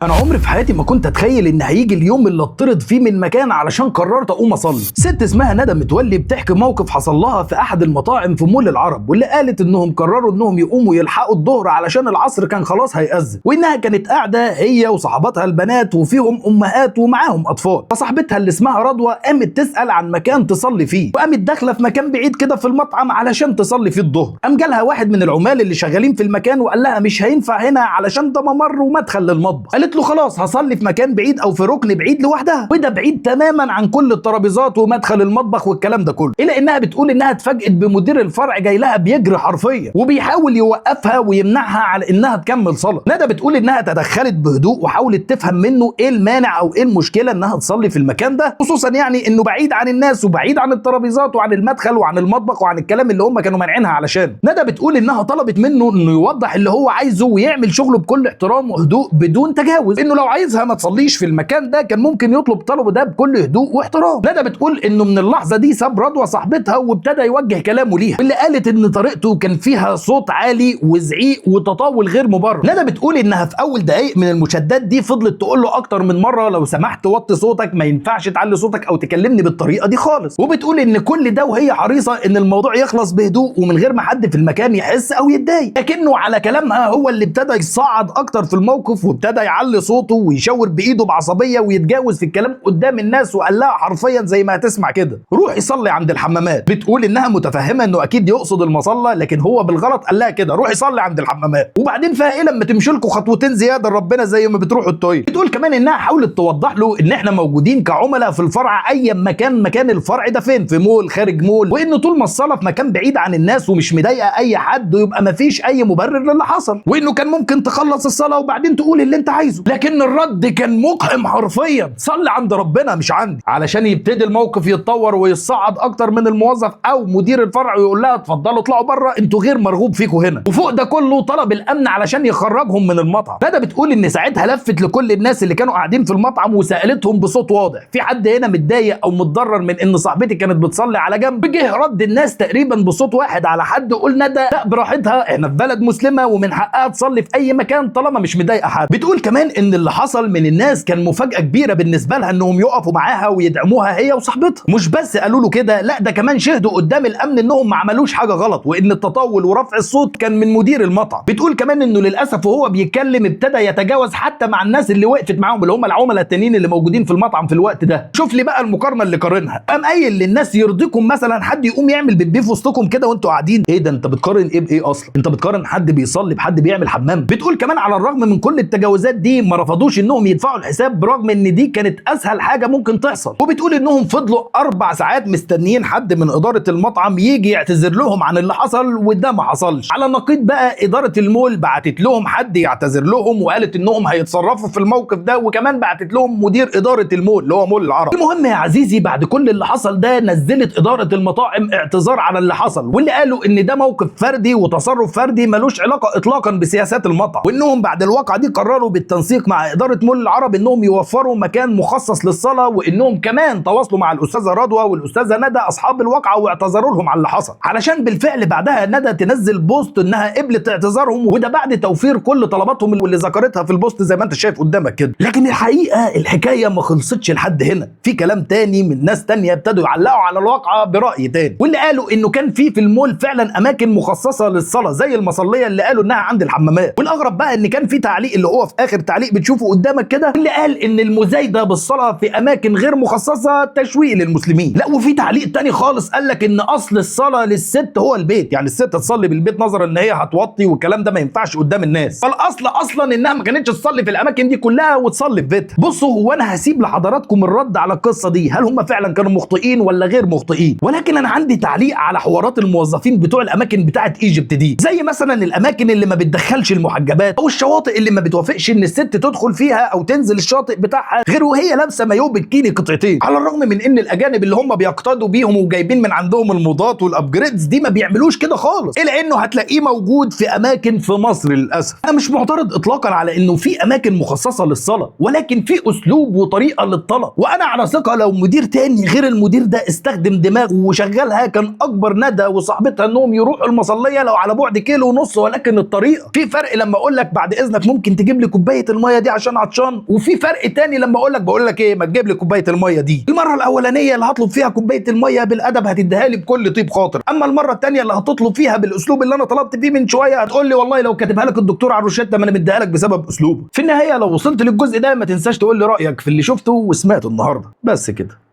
انا عمري في حياتي ما كنت اتخيل ان هيجي اليوم اللي اطرد فيه من مكان علشان قررت اقوم اصلي. ست اسمها ندى متولي بتحكي موقف حصل لها في احد المطاعم في مول العرب، واللي قالت انهم قرروا انهم يقوموا يلحقوا الظهر علشان العصر كان خلاص هيأذن، وانها كانت قاعدة هي وصحباتها البنات وفيهم امهات ومعاهم اطفال. فصاحبتها اللي اسمها رضوى قامت تسأل عن مكان تصلي فيه، وقامت داخله في مكان بعيد كده في المطعم علشان تصلي فيه الظهر. قام جالها واحد من العمال اللي شغالين في المكان وقال لها مش هينفع هنا علشان ده ممر ومدخل للمطبخ. قالت له خلاص هصلي في مكان بعيد او في ركن بعيد لوحدها، وده بعيد تماما عن كل الترابيزات ومدخل المطبخ والكلام ده كله. الى انها بتقول انها اتفاجئت بمدير الفرع جاي لها بيجري حرفيا وبيحاول يوقفها ويمنعها على انها تكمل صلاة. ندى بتقول انها تدخلت بهدوء وحاولت تفهم منه ايه المانع او ايه المشكلة انها تصلي في المكان ده، خصوصا يعني انه بعيد عن الناس وبعيد عن الترابيزات وعن المدخل وعن المطبخ وعن الكلام اللي هم كانوا مانعينها علشان. ندى بتقول انها طلبت منه انه يوضح اللي هو عايزه ويعمل شغله بكل احترام وهدوء بدون تجاوز، انه لو عايزها ما تصليش في المكان ده كان ممكن يطلب طلبه ده بكل هدوء واحترام. ندى بتقول انه من اللحظة دي ساب رضوى صاحبتها وابتدى يوجه كلامه ليها، واللي قالت ان طريقته كان فيها صوت عالي وزعيق وتطاول غير مبرر. ندى بتقول انها في اول دقائق من المشادات دي فضلت تقول له اكتر من مرة لو سمحت وطي صوتك، ما ينفعش تعلي صوتك او تكلمني بالطريقة دي خالص. وبتقول ان كل ده وهي حريصة ان الموضوع يخلص بهدوء ومن غير ما حد في المكان يحس او يتضايق، لكنه على كلامها هو اللي ابتدى يصعد اكتر في الموقف وابتدى يعلي صوته ويشاور بايده بعصبيه ويتجاوز في الكلام قدام الناس، وقال لها حرفيا زي ما هتسمع كده روحي صلي عند الحمامات. بتقول انها متفهمه انه اكيد يقصد المصلى، لكن هو بالغلط قال لها كده روحي صلي عند الحمامات. وبعدين فيها ايه لما تمشي لكم خطوتين زيادة لربنا زي ما بتروحوا ال toilet. بتقول كمان انها حاولت توضح له ان احنا موجودين كعملاء في الفرع ايا مكان الفرع ده فين، في مول خارج مول، وانه طول ما الصلاة في مكان بعيد عن الناس ومش مضايقه اي حد يبقى ما فيش اي مبرر للي حصل، وانه كان ممكن تخلص الصلاة وبعدين تقول اللي انت عايزه. لكن الرد كان مقحم حرفيا، صلي عند ربنا مش عندي، علشان يبتدي الموقف يتطور ويصعد اكتر من الموظف او مدير الفرع ويقول لها اتفضلوا اطلعوا بره انتوا غير مرغوب فيكم هنا. وفوق ده كله طلب الامن علشان يخرجهم من المطعم. ندى بتقول ان ساعتها لفت لكل الناس اللي كانوا قاعدين في المطعم وسالتهم بصوت واضح في حد هنا متضايق او متضرر من ان صاحبتي كانت بتصلي على جنب؟ جه رد الناس تقريبا بصوت واحد على حد قول ندى لا براحتها، احنا في بلد مسلمة ومن حقها تصلي في اي مكان طالما مش مضايقه حد. بتقول كمان ان اللي حصل من الناس كان مفاجاة كبيرة بالنسبة لها انهم يقفوا معاها ويدعموها هي وصاحبتها. مش بس قالوا له كده، لا ده كمان شهدوا قدام الامن انهم ما عملوش حاجة غلط، وان التطاول ورفع الصوت كان من مدير المطعم. بتقول كمان انه للاسف وهو بيتكلم ابتدى يتجاوز حتى مع الناس اللي وقفت معاهم اللي هم العملاء التانيين اللي موجودين في المطعم في الوقت ده. شوف لي بقى المقارنة اللي قارنها، قام قايل للناس يرضيكم مثلا حد يقوم يعمل بيبي في وسطكم كده وانتوا قاعدين؟ ايه ده انت بتقارن ايه بايه اصلا؟ انت بتقارن حد بيصلي بحد بيعمل حمام؟ بتقول كمان على الرغم من كل التجاوزات دي ما رفضوش انهم يدفعوا الحساب برغم ان دي كانت اسهل حاجة ممكن تحصل. وبتقول انهم فضلوا 4 ساعات مستنيين حد من ادارة المطعم يجي يعتذر لهم عن اللي حصل، وده ما حصلش. على نقيض بقى ادارة المول بعتت لهم حد يعتذر لهم وقالت انهم هيتصرفوا في الموقف ده، وكمان بعتت لهم مدير ادارة المول اللي هو مول العرب. المهم يا عزيزي بعد كل اللي حصل ده نزلت ادارة المطاعم اعتذار على اللي حصل، واللي قالوا ان ده موقف فردي وتصرف فردي ملوش علاقة اطلاقا بسياسات المطعم، وانهم بعد الواقعة دي قرروا بالتنسيق مع ادارة مول العرب انهم يوفروا مكان مخصص للصلاة، وانهم كمان تواصلوا مع الاستاذة رضوى والاستاذه ندى اصحاب الواقعة واعتذروا لهم على اللي حصل، علشان بالفعل بعدها ندى تنزل post انها قبلت اعتذارهم، وده بعد توفير كل طلباتهم واللي ذكرتها في ال post زي ما انت شايف قدامك كده. لكن الحقيقة الحكاية ما خلصتش لحد هنا، في كلام تاني من ناس تانية ابتدوا يعلقوا على الواقعة براي تاني، واللي قالوا انه كان في المول فعلا اماكن مخصصة للصلاة زي المصليه اللي قالوا انها عند الحمامات. والاغرب بقى ان كان في تعليق اللي هو في اخر تعليق بتشوفه قدامك كده، اللي قال ان المزايده بالصلاة في اماكن غير مخصصة تشويه للمسلمين. لا وفي تعليق تاني خالص قال لك ان اصل الصلاة للست هو البيت، يعني الست تصلي بالبيت نظرا ان هي هتوطي والكلام ده ما ينفعش قدام الناس، فالاصل اصلا انها ما كانتش تصلي في الاماكن دي كلها وتصلي في بيتها. بصوا هو انا هسيب لحضراتكم الرد على القصة دي، هل هم فعلا كانوا مخطئين ولا غير مخطئين؟ ولكن انا عندي تعليق على حوارات الموظفين بتوع الاماكن بتاعه ايجيبت دي، زي مثلا الاماكن اللي ما بتدخلش المحجبات او الشواطئ اللي ما بتوافقش ان الست تدخل فيها او تنزل الشاطئ بتاعها غير وهي لابسه مايو بكيني قطعتين، على الرغم من ان الاجانب اللي هم بيقتدوا بيهم وجايبين من عندهم الموضات وال upgrades دي ما بيعملوش كده خالص، الا انه هتلاقيه موجود في اماكن في مصر للاسف. انا مش معترض اطلاقا على انه في اماكن مخصصة للصلاة، ولكن في اسلوب وطريقه للطلب، وانا على ثقة لو مدير تاني غير المدير ده استخدم دماغه وشغلها كان اكبر ندى وصاحبتها انهم يروحوا المصليه لو على بعد 1.5 كيلو، ولكن الطريقة في فرق. لما اقول لك بعد اذنك ممكن تجيب لي كوباية المية دي عشان عطشان، وفي فرق تاني لما اقول لك بقول لك ايه ما تجيب لي كوباية المية دي. المرة الاولانية اللي هطلب فيها كوباية المية بالادب هتديها لي بكل طيب خاطر، اما المرة الثانية اللي هتطلب فيها بالاسلوب اللي انا طلبت فيه من شوية هتقول لي والله لو كاتبها لك الدكتور على الروشتة ما انا مديها لك بسبب اسلوبه. في النهاية لو وصلت للجزء ده ما تنساش تقول لي رايك في اللي شفته وسمعته النهارده. بس كده.